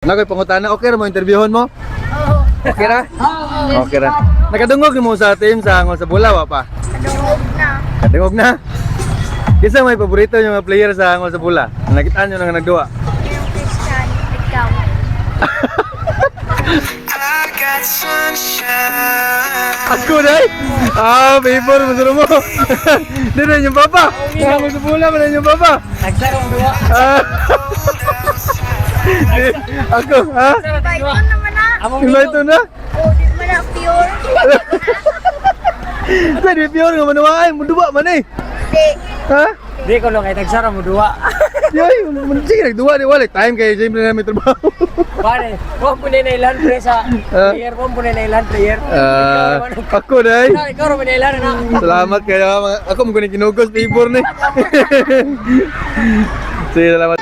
Naa koy pangutana, okay ra mo interviewon mo? Oo. Okay ra? Okay ra. Nakadungog mo sa team sa Angol sa Bola, wa pa? Kadungog na. Kadungog na. Kinsa may paborito yung mga player sa Angol sa Bola? Nakitaan nyo nga nagduwa. Yung Christian, ikaw. I got sunshine. Ako dai. Ah, favor mo mo. Di na yung papa. Angol sa Bola man yung papa. Nagsarong duwa. Ah. Di, ako, ha? Python naman na. Among Invite na. Oh, di man na pure. Sa di pure nga manuwaay, muduwa man eh. Di. Ha? Di ko lang kay nagsara mo duwa. Yoy, sige nagduwa di wala time kay siyempre na may trabaho. Pare, wa po na ilan pre sa Ah. player, wa po na ilan player. Ah, ako dai. Ikaw ra man ilan na. Salamat kayo mga ako mo kuning kinugos favor ni. Sige, salamat.